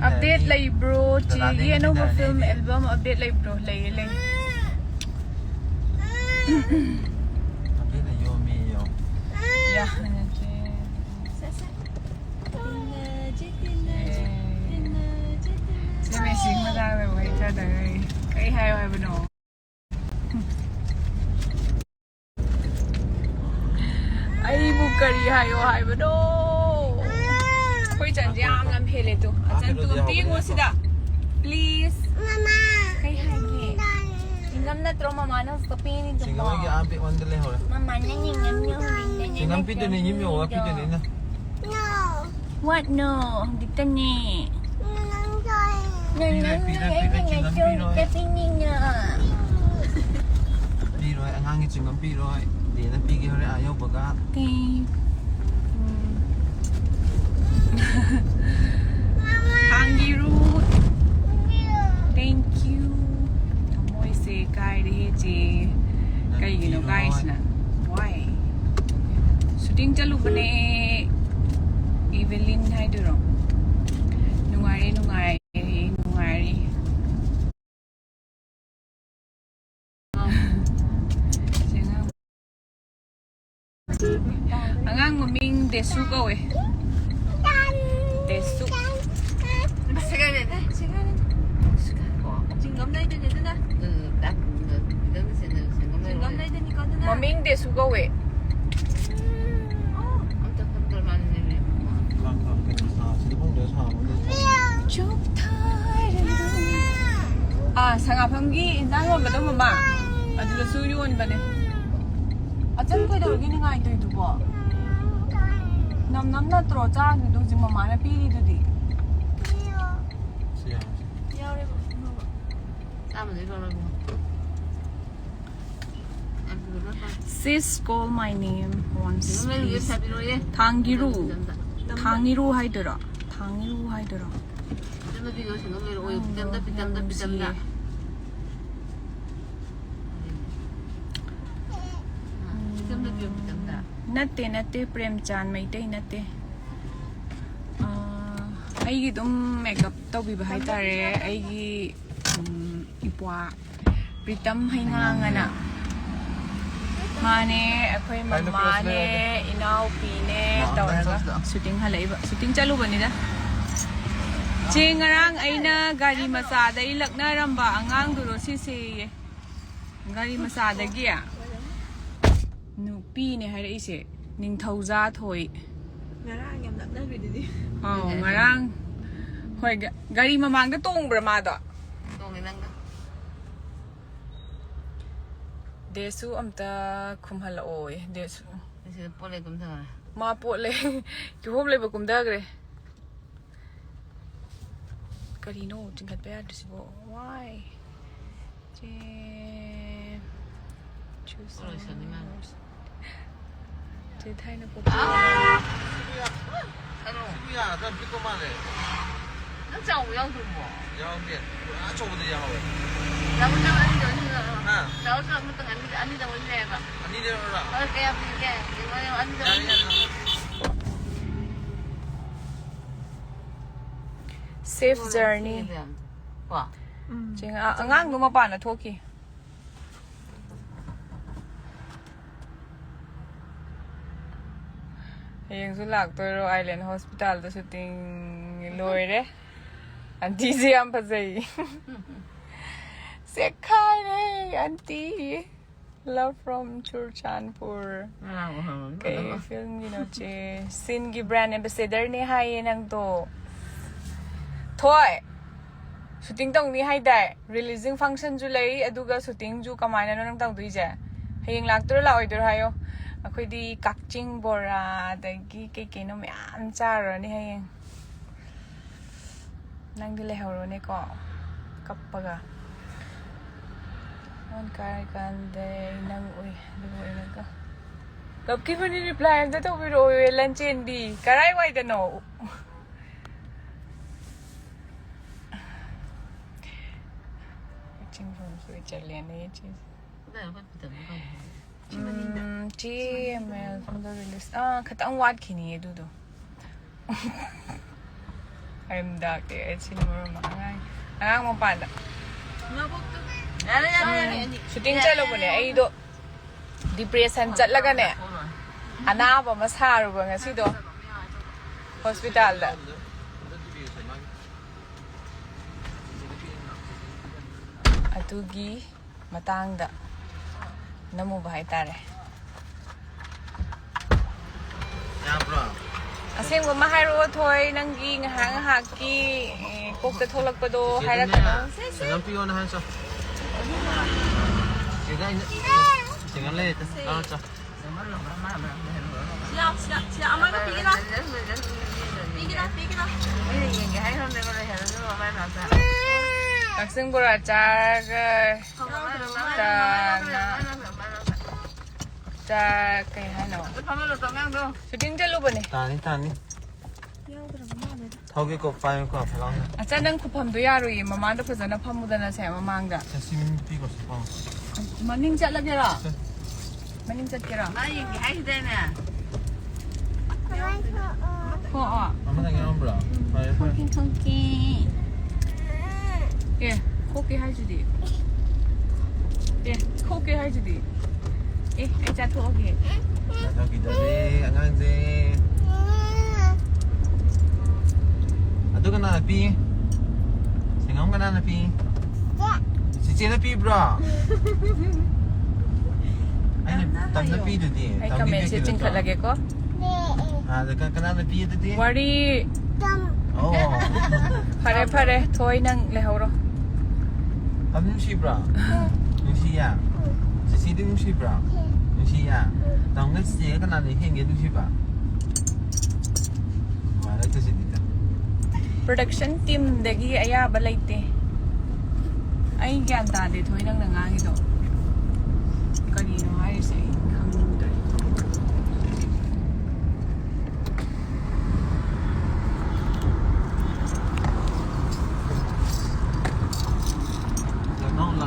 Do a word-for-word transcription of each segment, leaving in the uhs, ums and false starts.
Update ꯂꯩꯕ꯭ꯔꯣ? ꯆꯦꯒꯤ ꯑꯅꯧꯕ ꯐꯤꯂꯝ ꯑꯦꯜꯕꯝ ꯑꯞꯗꯦꯠ ꯂꯩꯕ꯭ꯔꯣ? ꯂꯩꯌꯦ, ꯂꯩꯌꯦ꯫ ꯑꯞꯗꯦꯠ ꯂꯩꯌꯣ, ꯃꯤ ꯌꯣ꯫ ꯌꯥ, ꯍꯟꯅꯗ꯭ꯔꯦ꯫ ꯁꯦ, ꯁꯦ꯫ ꯇꯤꯟꯅꯖꯦ, ꯇꯤꯟꯅꯖꯦ, ꯇꯤꯟꯅꯖꯦ, ꯇꯤꯟꯅꯖꯦ꯫ ꯁꯤ ꯃꯦꯁꯤꯒꯤ ꯃꯇꯥꯡꯗ ꯋꯥꯔꯤ ꯈꯔ ꯇꯧꯔꯤ꯫ ꯀꯔꯤ ꯍꯥꯏꯌꯣ ꯍꯥꯏꯕꯅꯣ? ꯑꯩꯕꯨ ꯀꯔꯤ ꯍꯥꯏꯌꯣ ꯍꯥꯏꯕꯅꯣ? ꯑꯩꯈꯣꯏ ꯆꯟꯁꯦ ꯌꯥꯝ ꯂꯝ ꯍꯦꯜꯂꯦ ꯇꯨ꯫ ꯑꯆꯟ ꯇꯨ ꯑꯝꯇ ꯌꯦꯡꯉꯣ ꯁꯤꯗ꯫ Please꯫ ꯃꯃꯥ꯫ ꯀꯩ ꯍꯥꯏꯒꯦ? ꯆꯤꯡꯉꯝ ꯅꯠꯇ꯭ꯔꯣ ꯃꯃꯥꯅ ꯍꯧꯖꯤꯛ ꯄꯤꯔꯤꯗꯨꯕꯣ? ꯆꯤꯡꯉꯝꯒꯤ ꯑꯥ ꯄꯤꯛ ꯑꯣꯟꯗ ꯂꯩꯍꯧꯔꯦ꯫ ꯃꯃꯥꯅ ꯆꯤꯡꯉꯝ ꯌꯧꯔꯤꯉꯩꯗ ꯆꯤꯡꯉꯝ ꯄꯤꯗꯣꯏꯅꯦ, ꯌꯨꯝ ꯌꯧꯔꯒ ꯄꯤꯗꯣꯏꯅꯦ ꯑꯩꯅ꯫ No꯫ What no? ꯍꯧꯖꯤꯛꯇꯅꯦ꯫ ꯅꯪ ꯄꯤꯔꯣꯏ, ꯄꯤꯔꯣꯏ, ꯄꯤꯔꯣꯏ, ꯆꯤꯡꯉꯝ ꯄꯤꯔꯣꯏ꯫ ꯆꯠꯄꯤꯅꯤꯅ꯫ ꯄꯤꯔꯣꯏ, ꯑꯉꯥꯡꯒꯤ ꯆꯤꯡꯉꯝ ꯄꯤꯔꯣꯏ꯫ ꯗꯦꯅ ꯄꯤꯒꯦ ꯍꯣꯔꯦꯟ ꯑꯥ ꯌꯧꯕꯒ꯫ ꯀꯩ? ꯎꯝ꯫ ꯊꯥꯡꯒꯤꯔꯨ꯫ Thank you꯫ ꯊꯃꯣꯏꯁꯦ ꯀꯥꯏꯔꯦꯍꯦ ꯆꯦ꯫ ꯅꯪ ꯀꯩꯒꯤꯅꯣ ꯄꯤꯔꯣꯏ꯫ ꯀꯥꯏꯁꯤꯅ? Why? Shooting ꯆꯠꯂꯨꯕꯅꯦ꯫ ꯏꯚꯦꯂꯤꯟ ꯍꯥꯏꯗꯣꯏꯔꯣ? ꯅꯨꯡꯉꯥꯏꯔꯦ, ꯅꯨꯡꯉꯥꯏꯔꯦ, ꯅꯨꯡꯉꯥꯏꯔꯦ꯫ ꯁꯤ ꯑꯉꯥꯡ꯫ ꯑꯉꯥꯡ ꯃꯃꯤꯡ ꯗꯦꯁꯨ ꯀꯧꯋꯦ꯫ ꯗꯦꯁꯨ꯫ ꯆꯤꯡꯉꯝ ꯂꯩꯗꯣꯏꯅꯤ ꯑꯗꯨꯅ꯫ ꯆꯤꯡꯉꯝ ꯂꯩꯗꯣꯏꯅꯤꯀꯣ ꯑꯗꯨꯅ꯫ ꯃꯃꯤꯡ ꯗꯦꯁꯨ ꯀꯧꯋꯦ꯫ ꯑꯥ, ꯁꯉꯥꯐꯝꯒꯤ ꯏꯟꯖꯥꯡ ꯌꯣꯟꯕꯗꯣ ꯃꯃꯥ꯫ ꯑꯗꯨꯗꯁꯨ ꯌꯣꯟꯕꯅꯦ꯫ ꯑꯆꯟ ꯀꯩꯗꯧꯔꯒꯦ ꯅꯤꯡꯉꯥꯏꯇꯣꯏꯗꯨꯕꯣ? ꯅꯝ ꯅꯝ ꯅꯠꯇ꯭ꯔꯣ ꯆꯥꯈ꯭ꯔꯤꯗꯣ ꯍꯧꯖꯤꯛ ꯃꯃꯥꯅ ꯄꯤꯔꯤꯗꯨꯗꯤ? ꯁꯤ ꯌꯥꯎꯔꯦ꯫ ꯌꯥꯎꯔꯦꯕ꯫ ꯆꯥꯝꯃꯗꯩ ꯂꯧꯔꯒꯦ꯫ Sis, call my name once, please. ꯊꯥꯡꯒꯤꯔꯨ꯫ ꯊꯥꯡꯒꯤꯔꯨ ꯍꯥꯏꯗꯣꯏꯔꯣ? ꯊꯥꯡꯒꯤꯔꯨ ꯍꯥꯏꯗꯣꯏꯔꯣ? ꯌꯥꯝ ꯅꯨꯡꯁꯤꯌꯦ꯫ ꯅꯠꯇꯦ, ꯅꯠꯇꯦ, ꯄ꯭ꯔꯦꯝꯆꯥꯟ ꯃꯩꯇꯩ ꯅꯠꯇꯦ꯫ ꯑꯥ, ꯑꯩꯒꯤ ꯑꯗꯨꯝ ꯃꯦꯀꯞ ꯇꯧꯕꯤꯕ ꯍꯥꯏꯇꯥꯔꯦ꯫ ꯑꯩꯒꯤ ꯎꯝ, ꯏꯄ꯭ꯋꯥ ꯄ꯭ꯔꯤꯇꯝ ꯍꯩꯉꯥꯡ ꯑꯅ ꯃꯥꯅꯦ꯫ ꯑꯩꯈꯣꯏ ꯃꯃꯥꯅꯦ, ꯏꯅꯥꯎꯄꯤꯅꯦ ꯇꯧꯔꯒ ꯁꯨꯇꯤꯡ ꯍꯜꯂꯛꯏꯕ꯫ ꯁꯨꯇꯤꯡ ꯆꯠꯂꯨꯕꯅꯤꯗ꯫ ꯆꯦ, ꯉꯔꯥꯡ ꯑꯩꯅ ꯒꯥꯔꯤ ꯃꯆꯥꯗꯩ ꯂꯛꯅꯔꯝꯕ ꯑꯉꯥꯡꯗꯨꯔꯣ ꯁꯤꯁꯦꯌꯦ? ꯒꯥꯔꯤ ꯃꯆꯥꯗꯒꯤ ꯅꯨꯄꯤꯅꯦ ꯍꯥꯏꯔꯛꯏꯁꯦ꯫ ꯅꯤꯡꯊꯧꯖꯥ ꯊꯣꯏ꯫ ꯉꯔꯥꯡ ꯌꯥꯝ ꯂꯛꯅꯈ꯭ꯔꯤꯗꯨꯗꯤ꯫ ꯑꯧ, ꯉꯔꯥꯡ꯫ ꯍꯣꯏ, ꯒ- ꯒꯥꯔꯤ ꯃꯃꯥꯡꯗ ꯇꯣꯡꯕ꯭ꯔꯥ ꯃꯥꯗꯣ? ꯇꯣꯡꯉꯦ ꯅꯪꯒ꯫ ꯗꯦꯁꯨ ꯑꯝꯇ ꯈꯨꯝꯍꯜꯂꯛꯑꯣꯌꯦ꯫ ꯗꯦꯁꯨ꯫ ꯁꯤꯗ ꯄꯣꯠ ꯂꯩ ꯀꯨꯝꯊꯈ꯭ꯔꯦ꯫ ꯃꯥ ꯄꯣꯠ ꯂꯩ꯫ ꯀꯤꯍꯣꯝ ꯂꯩꯕ ꯀꯨꯝꯊꯈ꯭ꯔꯦ꯫ ꯀꯔꯤꯅꯣ ꯆꯤꯡꯈꯠꯄ ꯌꯥꯗ꯭ꯔꯤꯁꯤꯕꯣ? Why? ꯆꯦ, ꯆꯨꯁ ꯂꯣꯏꯁꯟꯅꯤ ꯃꯥꯅ꯫ ꯆꯦ ꯊꯥꯏꯅ ꯄꯣꯛꯄ꯫ ꯀꯩꯅꯣ? ꯁꯤꯕꯨ ꯌꯥꯒꯗ꯭ꯔꯥ? ꯄꯤꯛꯄ ꯃꯥꯜꯂꯦ꯫ ꯅꯪ ꯆꯥꯎꯕ ꯌꯥꯎꯗ꯭ꯔꯤꯕꯣ? ꯌꯥꯎꯗꯦ꯫ ꯄꯨꯔꯥ ꯑꯆꯧꯕꯗ ꯌꯥꯎꯍꯧꯋꯦ꯫ ꯆꯥꯎꯕ ꯆꯥꯎꯕ ꯑꯅꯤꯗ ꯑꯣꯏꯅ ꯂꯩꯔꯛꯑꯣ꯫ ꯍꯥ? ꯆꯥꯎꯕ ꯆꯥꯎꯕ ꯑꯃꯇꯪ ꯑꯅꯤꯗ, ꯑꯅꯤꯗ ꯑꯣꯏꯅ ꯂꯩꯔꯛꯑꯣ꯫ ꯑꯅꯤ ꯂꯩꯔꯛꯑꯣꯔꯥ? ꯍꯣꯏ, ꯀꯌꯥ ꯄꯤꯒꯦ? ꯌꯦꯡꯉꯣ, ꯌꯦꯡꯉꯣ, ꯑꯅꯤꯗ ꯌꯥꯔꯦ, ꯑꯣꯏꯅ ꯌꯥꯔꯦ꯫ ꯂꯩꯔꯛꯑꯣ꯫ Safe journey꯫ ꯀꯣ? ꯎꯝ꯫ ꯆꯦ, ꯑ-, ꯑꯉꯥꯡꯗꯣ ꯃꯄꯥꯟꯗ ꯊꯣꯛꯈꯤ꯫ ꯍꯌꯦꯡꯁꯨ ꯂꯥꯛꯇꯣꯏꯔꯣ? Island Hospitalꯗ shooting ꯂꯣꯏꯔꯦ꯫ Auntieꯁꯦ ꯌꯥꯝ ꯐꯖꯩ꯫ ꯆꯦꯛꯈꯥꯏꯔꯦ, auntie꯫ Love from Churachandpur꯫ ꯉꯔꯥꯡ ꯎꯍꯧꯕꯅꯤ ꯀꯩ ꯐꯖꯕ꯫ Filmꯒꯤꯅꯣ ꯆꯦ? Shinꯒꯤ brand ambassadorꯅꯦ ꯍꯥꯏꯌꯦ ꯅꯪꯗꯣ꯫ ꯊꯣꯏ, shooting ꯇꯧꯅꯤ ꯍꯥꯏꯗꯥꯏ? Releasing functionꯁꯨ ꯂꯩ, ꯑꯗꯨꯒ shootingꯁꯨ꯫ ꯀꯃꯥꯏꯅꯅꯣ ꯅꯪ ꯇꯧꯗꯣꯏꯁꯦ? ꯍꯌꯦꯡ ꯂꯥꯛꯇꯣꯏꯔꯣ ꯂꯥꯛꯑꯣꯏꯗꯣꯏꯔꯣ ꯍꯥꯏꯌꯣ꯫ ꯑꯩꯈꯣꯏꯗꯤ ꯀꯛꯆꯤꯡ ꯕꯣꯔꯥ ꯑꯗꯒꯤ ꯀꯩ ꯀꯩꯅꯣ ꯃꯌꯥꯝ ꯆꯥꯔꯨꯔꯅꯤ ꯍꯌꯦꯡ꯫ ꯅꯪꯗꯤ ꯂꯩꯍꯧꯔꯣꯅꯦꯀꯣ, ꯀꯞꯄꯒ꯫ ꯅꯪ ꯀꯥꯏꯔꯀꯥꯟꯗ ꯑꯩ ꯅꯪ ꯎꯏ, ꯑꯗꯨꯕꯨ ꯑꯩꯅꯒ ꯀꯞꯈꯤꯕꯅꯤ꯫ Reply ꯑꯝꯇ ꯇꯧꯕꯤꯔꯛꯑꯣ, ꯂꯟꯆꯦꯟꯕꯤ꯫ ꯀꯔꯥꯏꯋꯥꯏꯗꯅꯣ? ꯆꯤꯡꯐꯝꯁꯨ ꯏꯆꯜꯂꯦꯅ ꯏꯆꯦꯁꯦ꯫ ꯎꯝ, ꯆꯦ, ꯃꯌꯥꯝ ꯁꯣꯝꯗ release꯫ ꯑꯥ, ꯈꯤꯇꯪ ꯋꯥꯠꯈꯤꯅꯤ ꯑꯗꯨꯗꯣ꯫ ꯑꯩ ꯃꯗꯥꯛꯇꯤ ꯑꯩ ꯁꯤꯅ ꯃꯔꯣꯟ ꯑꯃ ꯑꯉꯥꯡ, ꯑꯉꯥꯡ ꯃꯄꯥꯟꯗ꯫ ꯌꯥꯔꯦ, ꯌꯥꯔꯦ, ꯌꯥꯔꯦ, ꯑꯅꯤ꯫ ꯁꯨꯇꯤꯡ ꯆꯠꯂꯨꯕꯅꯦ ꯑꯩꯗꯣ꯫ ꯗꯤꯄ꯭ꯔꯦꯁꯟ ꯆꯠꯂꯒꯅꯦ, ꯑꯅꯥꯕ ꯑꯃ ꯁꯥꯔꯨꯕ ꯉꯁꯤꯗꯣ ꯍꯣꯁꯄꯤꯇꯥꯜꯗ꯫ ꯑꯗꯨꯒꯤ ꯃꯇꯥꯡꯗ ꯅꯝꯃꯨꯕ ꯍꯥꯏꯇꯥꯔꯦ꯫ ꯌꯥꯕ꯭ꯔꯣ? ꯑꯁꯦꯡꯕ ꯑꯃ ꯍꯥꯏꯔꯛꯑꯣ, ꯊꯣꯏ, ꯅꯪꯒꯤ ꯉꯥꯏꯍꯥꯛ ꯉꯥꯏꯍꯥꯛꯀꯤ, ꯑꯦ, ꯀꯣꯛꯇ ꯊꯣꯛꯂꯛꯄꯗꯣ ꯍꯥꯏꯔꯛꯀꯅꯨ꯫ ꯁꯦ, ꯁꯦ꯫ ꯀꯩꯅꯣꯝ ꯄꯤꯌꯣꯅ ꯍꯥꯏꯔꯁꯨ꯫ ꯆꯦꯒ ꯑꯩꯅ ꯆꯦꯒ ꯂꯩꯔꯦ꯫ ꯂꯥꯛꯑꯣ, ꯆꯣ꯫ ꯁꯤꯗ, ꯁꯤꯗ, ꯁꯤꯗ ꯑꯃꯒ ꯄꯤꯒꯦ ꯂꯥꯎ꯫ ꯄꯤꯒꯦ ꯂꯥꯎ, ꯄꯤꯒꯦ ꯂꯥꯎ꯫ ꯃꯤꯅ ꯌꯦꯡꯒꯦ ꯍꯥꯏꯈ꯭ꯔꯕꯅꯦꯕ, ꯂꯩꯍꯜꯂꯅꯨ ꯃꯃꯥꯏ ꯃꯅꯥꯛꯇ꯫ ꯀꯛꯆꯤꯡ ꯕꯣꯔꯥ ꯆꯥꯔꯒ ꯆꯥꯅ ꯆꯥ-, ꯀꯩ ꯍꯥꯏꯅꯣ? ꯑꯗꯨ ꯐꯝꯍꯜꯂꯣ, ꯆꯣ, ꯑꯉꯥꯡꯗꯣ꯫ ꯁꯨꯇꯤꯡ ꯆꯠꯂꯨꯕꯅꯦ꯫ ꯇꯥꯅꯤ, ꯇꯥꯅꯤ꯫ ꯌꯥꯎꯗ꯭ꯔꯕ ꯃꯥꯜꯂꯦꯗ꯫ ꯊꯧꯒꯦꯀꯣ, ꯄꯥꯏꯌꯨꯀꯣ, ꯐꯠ ꯂꯥꯎꯅ꯫ ꯑꯆꯥ, ꯅꯪ ꯈꯨꯐꯝꯗꯣ ꯌꯥꯔꯣꯏꯌꯦ, ꯃꯃꯥꯡꯗ ꯐꯖꯅ ꯐꯝꯃꯨꯗꯅ ꯁꯦ, ꯃꯃꯥꯡꯗ꯫ ꯁꯦ, ꯁꯤ ꯃꯤ ꯄꯤꯈꯣ, ꯁꯤ ꯄꯥꯎ꯫ ꯃꯅꯤꯡ ꯆꯠꯂꯒꯦꯔꯣ? ꯁꯦ꯫ ꯃꯅꯤꯡ ꯆꯠꯀꯦꯔꯣ? ꯃꯥ ꯌꯦꯡꯒꯦ ꯍꯥꯏꯈꯤꯗꯥꯏꯅꯦ? ꯊꯣꯛꯑꯣ꯫ ꯑꯃꯇꯪ ꯌꯥꯎꯔꯝꯕ꯭ꯔꯣ? ꯐꯔꯦ, ꯐꯔꯦ꯫ ꯊꯣꯛꯀꯦ, ꯊꯣꯛꯀꯦ꯫ ꯑꯦ, ꯊꯣꯛꯀꯦ ꯍꯥꯏꯁꯤꯗꯤ꯫ ꯑꯦ, ꯊꯣꯛꯀꯦ ꯍꯥꯏꯁꯤꯗꯤ꯫ ꯑꯦ, ꯑꯩ ꯆꯥꯊꯣꯛꯑꯒꯦ꯫ ꯆꯥꯊꯣꯛꯈꯤꯗꯣꯔꯦ ꯑꯉꯥꯡꯁꯦ꯫ ꯑꯗꯨ ꯀꯅꯥꯅ ꯄꯤ? ꯁꯪꯒꯝ ꯀꯅꯥꯅ ꯄꯤ? ꯆꯤꯆꯦꯅ ꯄꯤꯕ꯭ꯔꯣ? ꯑꯩꯅ ꯇꯝꯅ ꯄꯤꯗꯨꯗꯤ꯫ ꯑꯩ ꯇꯝꯒꯤ ꯀꯃꯦꯟꯁꯦ ꯕꯦꯒꯀꯤꯗꯣ ꯆꯤꯡꯈꯠꯂꯒꯦꯀꯣ꯫ ꯑꯥ, ꯑꯗ ꯀ-, ꯀꯅꯥꯅ ꯄꯤ ꯑꯗꯨꯗꯤ? ꯋꯥꯔꯤ꯫ ꯑꯣ꯫ ꯐꯔꯦ, ꯐꯔꯦ꯫ ꯊꯣꯏ, ꯅꯪ ꯂꯩꯍꯧꯔꯣ꯫ ꯇꯝ ꯅꯨꯡꯁꯤꯕ꯭ꯔꯣ? ꯅꯨꯡꯁꯤꯌꯦ? ꯆꯤꯆꯦꯗꯤ ꯅꯨꯡꯁꯤꯕ꯭ꯔꯣ? ꯅꯨꯡꯁꯤꯌꯦ? ꯇꯝꯒ ꯆꯤꯆꯦꯒ ꯀꯅꯥꯅ ꯍꯦꯟꯒꯦ ꯅꯨꯡꯁꯤꯕ? ꯃꯥꯟꯅꯗ꯭ꯔꯤꯁꯤꯗꯤ꯫ ꯄ꯭ꯔꯣꯗꯛꯁꯟ ꯇꯤꯝꯗꯒꯤ ꯑꯌꯥꯕ ꯂꯩꯇꯦ꯫ ꯑꯩ ꯒ꯭ꯌꯥꯟ ꯇꯥꯗꯦ, ꯊꯣꯏ, ꯅꯪꯅ ꯉꯥꯡꯉꯤꯗꯣ꯫ ꯀꯔꯤꯅꯣ ꯍꯥꯏꯔꯤꯁꯦ? ꯑꯩ ꯈꯪꯗ꯭ꯔꯦ꯫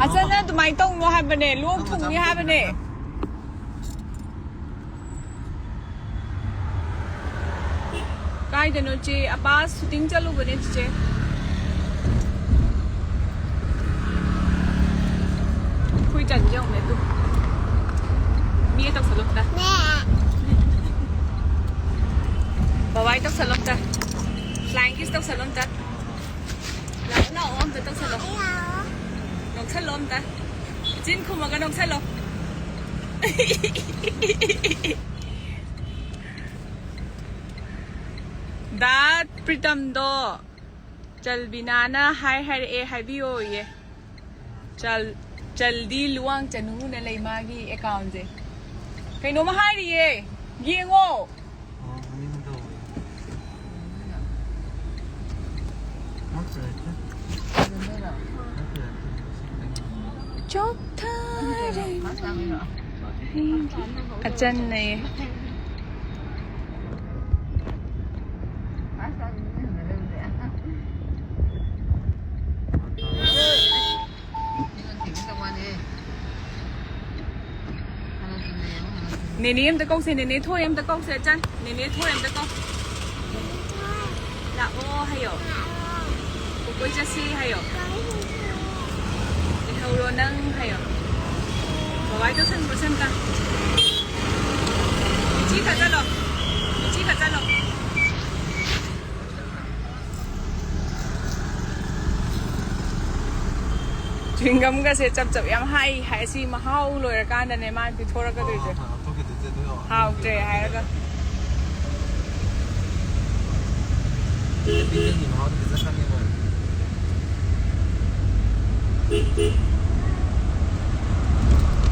ꯑꯆꯥ, ꯅꯪ ꯑꯗꯨꯃꯥꯏꯅ ꯇꯧꯅꯣ ꯍꯥꯏꯕꯅꯦ, ꯂꯣꯛ ꯊꯨꯡꯅꯤ ꯍꯥꯏꯕꯅꯦ꯫ ꯀꯥꯏꯗꯅꯣ ꯆꯦ? ꯑꯄꯥ ꯁꯨꯇꯤꯡ ꯆꯠꯂꯨꯕꯅꯦ ꯆꯤꯆꯦ꯫ ꯑꯩꯈꯣꯏ ꯆꯟꯁꯦ ꯌꯦꯡꯉꯨꯅꯦ ꯑꯗꯨ꯫ ꯃꯤ ꯇꯧꯁꯜꯂꯣ ꯑꯝꯇ꯫ ꯕꯕꯥꯏ ꯇꯧꯁꯜꯂꯣ ꯑꯝꯇ꯫ Flying kiss ꯇꯧꯁꯜꯂꯣ ꯑꯝꯇ꯫ ꯂꯥꯛꯑꯣ, ꯂꯥꯛꯑꯣ, ꯑꯝꯇ ꯇꯧꯁꯜꯂꯣ꯫ ꯅꯣꯛꯁꯜꯂꯣ ꯑꯝꯇ꯫ ꯆꯤꯟ ꯈꯨꯝꯃꯒ ꯅꯣꯛꯁꯜꯂꯣ꯫ ꯗꯥ ꯄ꯭ꯔꯤꯇꯝꯗꯣ ꯆꯜꯕꯤꯅꯥꯅ ꯍꯥꯏ ꯍꯥꯏꯔꯛꯑꯦ, ꯍꯥꯏꯕꯤꯌꯣꯌꯦ꯫ ꯆꯜ-, ꯆꯜꯗꯤ ꯂꯨꯋꯥꯡ ꯆꯅꯨꯅ ꯂꯩ ꯃꯥꯒꯤ ꯑꯦꯀꯥꯎꯟꯁꯦ꯫ ꯀꯩꯅꯣꯝꯃ ꯍꯥꯏꯔꯤꯌꯦ, ꯌꯦꯡꯉꯣ꯫ ꯑꯣ, ꯃꯃꯤꯡ ꯇꯧꯕ꯫ ꯅꯠꯇ꯭ꯔꯦ꯫ ꯆꯣꯛꯊꯔꯦ꯫ ꯑꯆꯟꯅꯦ꯫ ꯅꯦꯅꯦ ꯑꯝꯇ ꯀꯧꯁꯦ, ꯅꯦꯅꯦ ꯊꯣꯏ ꯑꯝꯇ ꯀꯧꯁꯦ, ꯆꯟ꯫ ꯅꯦꯅꯦ ꯊꯣꯏ ꯑꯝꯇ ꯀꯧ꯫ ꯂꯥꯛꯑꯣ ꯍꯥꯏꯌꯣ꯫ ꯀꯣꯏ ꯆꯠꯁꯤ ꯍꯥꯏꯌꯣ꯫ ꯂꯩꯍꯧꯔꯣ ꯅꯪ ꯍꯥꯏꯌꯣ꯫ ꯕꯕꯥꯏ ꯇꯧꯁꯟꯈ꯭ꯔꯣ ꯁꯦ ꯑꯝꯇ꯫ ꯃꯤꯆꯤ ꯈꯠꯆꯜꯂꯣ꯫ ꯃꯤꯆꯤ ꯈꯠꯆꯜꯂꯣ꯫ ꯆ꯭ꯋꯤꯡꯒꯝꯒꯁꯦ ꯆꯞ ꯆꯞ ꯌꯥꯝ ꯍꯥꯏ ꯍꯥꯏ꯫ ꯁꯤ ꯃꯍꯥꯎ ꯂꯣꯏꯔꯀꯥꯟꯗꯅꯦ ꯃꯥꯅ ꯄꯤꯊꯣꯔꯛꯀꯗꯣꯏꯁꯦ꯫ ꯍꯥꯎꯇ꯭ꯔꯦ ꯍꯥꯏꯔꯒ꯫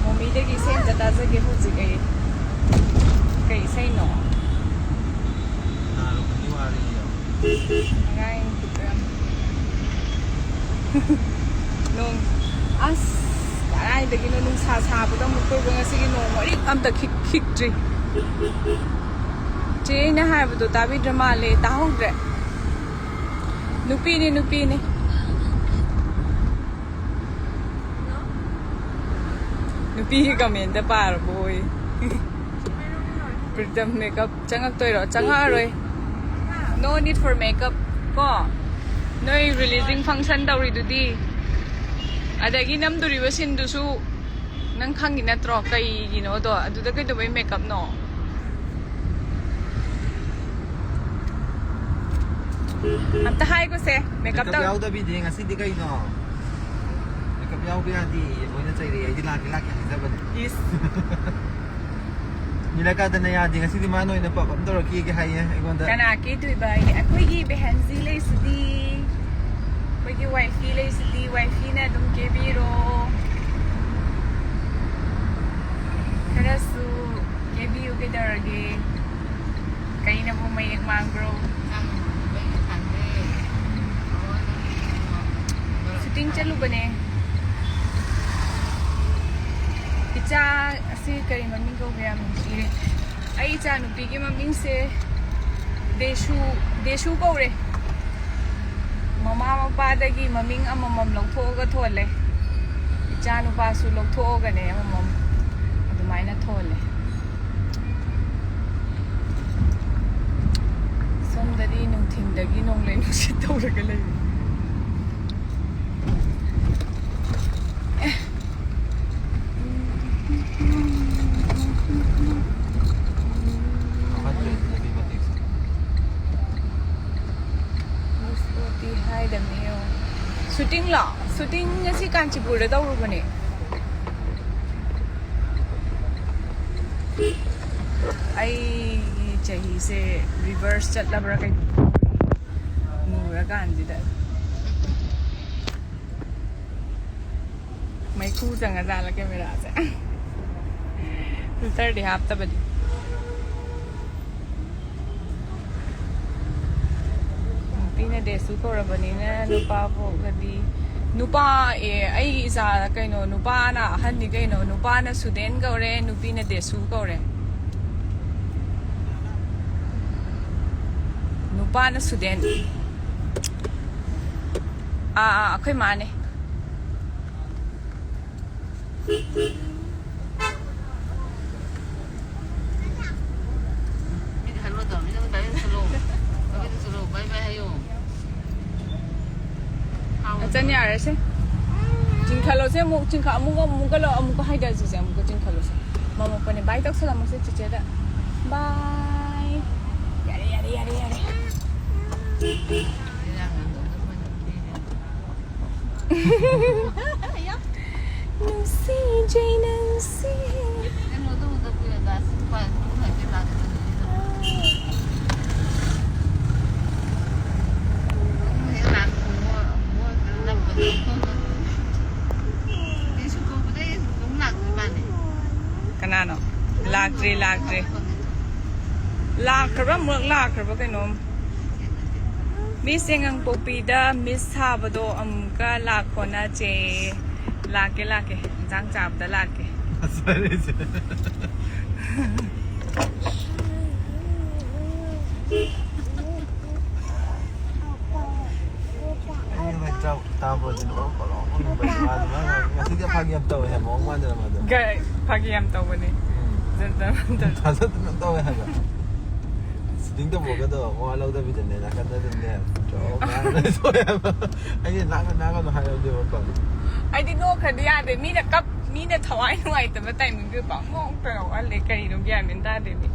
ꯃꯣꯃꯤꯗꯒꯤ ꯏꯁꯩ ꯑꯝꯇ ꯇꯥꯖꯒꯦ ꯍꯧꯖꯤꯛ ꯑꯩ꯫ ꯀꯩ ꯏꯁꯩꯅꯣ? ꯅꯥꯔꯨꯕꯒꯤ ꯋꯥꯔꯤꯌꯣ꯫ ꯑꯉꯥꯡ ꯅꯣꯡ ꯑꯁ ꯀꯗꯥꯏꯗꯒꯤꯅꯣ ꯅꯨꯡꯁꯥ ꯁꯥꯕꯗ ꯑꯃꯨꯛ ꯀꯣꯏꯕ ꯉꯁꯤꯒꯤ ꯅꯣꯡ ꯃꯔꯤꯛ ꯑꯝꯇ ꯈꯤꯛ-, ꯈꯤꯛꯇ꯭ꯔꯤ꯫ ꯆꯦ ꯑꯩꯅ ꯍꯥꯏꯕꯗꯣ ꯇꯥꯕꯤꯗ꯭ꯔ ꯃꯥꯜꯂꯦ, ꯇꯥꯍꯧꯗ꯭ꯔꯦ꯫ ꯅꯨꯄꯤꯅꯤ, ꯅꯨꯄꯤꯅꯤ꯫ ꯅꯨꯄꯤꯒꯤ ꯀꯃꯦꯟꯗ ꯄꯥꯔꯕꯣꯌꯦ꯫ ꯄ꯭ꯔꯤꯇꯝ ꯃꯦꯀꯞ ꯆꯪꯉꯛꯇꯣꯏꯔꯣ? ꯆꯪꯉꯛꯑꯔꯣꯏ꯫ No need for makeup ꯀꯣ. ꯅꯣꯏ releasing function ꯇꯧꯔꯤꯗꯨꯗꯤ, ꯑꯗꯒꯤ ꯅꯝꯗꯣꯔꯤꯕ ꯁꯤꯟꯗꯨꯁꯨ ꯅꯪ ꯈꯪꯉꯤ ꯅꯠꯇ꯭ꯔꯣ? ꯀꯩꯒꯤꯅꯣꯗꯣ ꯑꯗꯨꯗ ꯀꯩꯗꯧꯕꯩ ꯃꯦꯀꯞꯅꯣ? ꯑꯝꯇ ꯍꯥꯏꯒꯣꯁꯦ, ꯃꯦꯀꯞ ꯃꯦꯀꯞ ꯇꯧ- ꯌꯥꯎꯗꯕꯤꯗꯤ ꯉꯁꯤꯗꯤ ꯀꯩꯅꯣ? ꯃꯦꯀꯞ ꯌꯥꯎꯕ ꯌꯥꯗꯦ, ꯂꯣꯏꯅ ꯆꯩꯔꯛꯑꯦ꯫ ꯑꯩꯗꯤ ꯂꯥꯛꯀꯦ ꯂꯥꯛꯀꯦ ꯍꯥꯏꯖꯕꯅꯦ꯫ ꯏꯁ꯫ ꯅꯤꯂꯀꯥꯗꯅ ꯌꯥꯗꯦ, ꯉꯁꯤꯗꯤ ꯃꯥꯅ ꯑꯣꯏꯅ ꯄꯞ ꯑꯃ ꯇꯧꯔꯛꯈꯤꯒꯦ ꯍꯥꯏꯌꯦ ꯑꯩꯉꯣꯟꯗ꯫ ꯀꯅꯥ ꯀꯦꯗꯣꯏꯕ ꯍꯥꯏꯅꯦ? ꯑꯩꯈꯣꯏꯒꯤ ꯕꯦꯍꯟꯖꯤ ꯂꯩꯁꯤꯗꯤ, ꯑꯩꯈꯣꯏꯒꯤ ꯋꯥꯏꯐꯤ ꯂꯩꯁꯤꯗꯤ, ꯋꯥꯏꯐꯤꯅ ꯑꯗꯨꯝ ꯀꯦꯕꯤꯔꯣ꯫ ꯈꯔꯁꯨ ꯀꯦꯕꯤꯌꯨ ꯀꯩꯗꯧꯔꯒꯦ? ꯀꯩꯅꯕꯨ ꯃꯌꯦꯛ ꯃꯥꯡꯕ꯭ꯔꯣ? ꯁꯨꯇꯤꯡ ꯆꯠꯂꯨꯕꯅꯦ꯫ ꯏꯆꯥ ꯑꯁꯤ ꯀꯔꯤ ꯃꯃꯤꯡ ꯀꯧꯕ? ꯌꯥꯝ ꯅꯨꯡꯁꯤꯔꯦ꯫ ꯑꯩ ꯏꯆꯥ ꯅꯨꯄꯤꯒꯤ ꯃꯃꯤꯡꯁꯦ ꯗꯦꯁꯨ, ꯗꯦꯁꯨ ꯀꯧꯔꯦ꯫ ꯃꯃꯥ ꯃꯄꯥꯗꯒꯤ ꯃꯃꯤꯡ ꯑꯃꯃꯝ ꯂꯧꯊꯣꯛꯑꯒ ꯊꯣꯜꯂꯦ꯫ ꯏꯆꯥ ꯅꯨꯄꯥꯁꯨ ꯂꯧꯊꯣꯛꯑꯒꯅꯦ ꯑꯃꯃꯝ ꯑꯗꯨꯃꯥꯏꯅ ꯊꯣꯜꯂꯦ꯫ ꯁꯣꯝꯗꯗꯤ ꯅꯨꯡꯊꯤꯟꯗꯒꯤ ꯅꯣꯡꯂꯩ ꯅꯨꯡꯁꯤꯠ ꯇꯧꯔꯒ ꯂꯩꯔꯦ꯫ ꯁꯨꯇꯤꯡꯂꯣ? ꯁꯨꯇꯤꯡ ꯉꯁꯤ ꯀꯥꯟꯆꯤꯄꯨꯔꯗ ꯇꯧꯔꯨꯕꯅꯦ꯫ ꯑꯩꯒꯤ ꯆꯍꯤꯁꯦ reverse ꯆꯠꯂꯕ꯭ꯔꯥ ꯀꯩꯅꯣ ꯃꯨꯔꯀꯥꯟꯁꯤꯗ꯫ ꯃꯩꯈꯨ ꯆꯪꯉꯖꯥꯠꯂ ꯀꯦꯃꯦꯔꯥꯁꯦ? Filter ꯗꯤ ꯍꯥꯞꯇꯕꯅꯤ꯫ ꯅꯨꯄꯤꯅ ꯗꯦꯁꯨ ꯀꯧꯔꯕꯅꯤꯅ ꯅꯨꯄꯥ ꯄꯣꯛꯂꯗꯤ, ꯅꯨꯄꯥ, ꯑꯦ, ꯑꯩꯒꯤ ꯏꯆꯥ ꯀꯩꯅꯣ, ꯅꯨꯄꯥꯅ ꯑꯍꯟꯅꯤ ꯀꯩꯅꯣ꯫ ꯅꯨꯄꯥꯅ ꯁꯨꯗꯦꯟ ꯀꯧꯔꯦ, ꯅꯨꯄꯤꯅ ꯗꯦꯁꯨ ꯀꯧꯔꯦ꯫ ꯅꯨꯄꯥꯅ ꯁꯨꯗꯦꯟ꯫ ꯑꯥ, ꯑꯥ, ꯑꯩꯈꯣꯏ ꯃꯥꯅꯦ꯫ ꯃꯤꯠ ꯍꯜꯂꯣ ꯇꯧꯔꯣ, ꯃꯤꯠ ꯑꯃ ꯇꯥꯕ ꯍꯜꯂꯣ꯫ ꯃꯃꯤꯠꯇꯣ ꯕꯥꯏ ꯕꯥꯏ ꯍꯥꯏꯌꯣ꯫ ꯆꯟ ꯌꯥꯔꯁꯦ꯫ ꯆꯤꯡꯈꯠꯂꯣꯁꯦ ꯑꯃꯨꯛ, ꯆꯤꯡꯈꯠ-, ꯑꯃꯨꯛꯀ, ꯑꯃꯨꯛꯀ ꯂꯧ-, ꯑꯃꯨꯛꯀ ꯍꯥꯏꯗꯁꯤꯁꯦ, ꯑꯃꯨꯛꯀ ꯆꯤꯡꯈꯠꯂꯣꯁꯦ꯫ ꯃꯃꯛꯄꯅꯦ, ꯕꯥꯏ ꯇꯧꯁꯜꯂꯝꯃꯣꯁꯦ ꯆꯤꯆꯦꯗ꯫ ꯕꯥꯏ꯫ ꯌꯥꯔꯦ, ꯌꯥꯔꯦ, ꯌꯥꯔꯦ, ꯌꯥꯔꯦ꯫ ꯅꯨꯡꯁꯤꯖꯩ ꯅꯪꯁꯦ꯫ ꯀꯅꯥꯅꯣ? ꯂꯥꯛꯇ꯭ꯔꯤ, ꯂꯥꯛꯇ꯭ꯔꯤ꯫ ꯂꯥꯛꯈ꯭ꯔꯕ? ꯑꯃꯨꯔꯛ ꯂꯥꯛꯈ꯭ꯔꯕ ꯀꯩꯅꯣꯝ? ꯃꯤꯁ ꯌꯥꯏꯉꯪꯄꯣꯛꯄꯤꯗ ꯃꯤꯁ ꯁꯥꯕꯗꯣ ꯑꯃꯨꯛꯀ ꯂꯥꯛꯈꯣꯅ ꯆꯦ꯫ ꯂꯥꯛꯀꯦ, ꯂꯥꯛꯀꯦ꯫ ꯏꯟꯁꯥꯡ ꯆꯥꯕꯗ ꯂꯥꯛꯀꯦ꯫ ꯑꯩ ꯉꯁꯥꯏ ꯆꯥꯛ ꯇꯥꯕ꯭ꯔꯣ? ꯑꯗꯨꯅ ꯃꯔꯣꯟ ꯃꯔꯣꯟ ꯃꯔꯣꯟ ꯃꯥꯗꯣ ꯃꯥꯅ ꯉꯁꯤꯗꯤ ꯐꯥꯒꯤ ꯌꯥꯝ ꯇꯧꯋꯦ ꯍꯥꯏꯕ ꯃꯑꯣꯡ ꯃꯥꯟꯗꯅ ꯃꯥꯗꯣ꯫ ꯐꯥꯒꯤ ꯌꯥꯝ ꯇꯧꯕꯅꯦ꯫ ꯎꯝ꯫ ꯖꯟꯇꯔ ꯃꯟꯇꯔ꯫ ꯊꯥꯖꯗꯅ ꯇꯧꯋꯦ ꯍꯥꯏꯕ꯫ ꯁꯤꯇꯤꯡ ꯇꯧꯕꯒꯗꯣ ꯃꯋꯥ ꯂꯧꯗꯕꯤꯗꯅꯦ ꯅꯥꯀꯟꯗ ꯑꯗꯨꯝꯅꯦ ꯆꯣꯞ ꯍꯥꯏꯔꯒ ꯁꯣꯛꯑꯦ ꯍꯥꯏꯕ꯫ ꯑꯩꯅ ꯂꯥꯡꯒꯅꯨ ꯂꯥꯡꯒꯅꯨ ꯍꯥꯏꯔꯕꯅꯦꯕꯀꯣ꯫ ꯑꯩꯗꯤ ꯅꯣꯛꯈ꯭ꯔꯗꯤ ꯌꯥꯗꯦ꯫ ꯃꯤꯅ ꯀꯞ ꯃꯤꯅ ꯊꯋꯥꯏ ꯅꯨꯡꯉꯥꯏꯇꯕ ꯇꯥꯏꯃꯤꯡꯗꯨ ꯄꯥꯛ ꯅꯣꯛꯇ ꯅꯣꯛꯍꯜꯂꯦ꯫ ꯀꯔꯤꯅꯣ ꯒ꯭ꯌꯥꯟ ꯃꯦꯟ ꯇꯥꯗꯦ ꯃꯤ꯫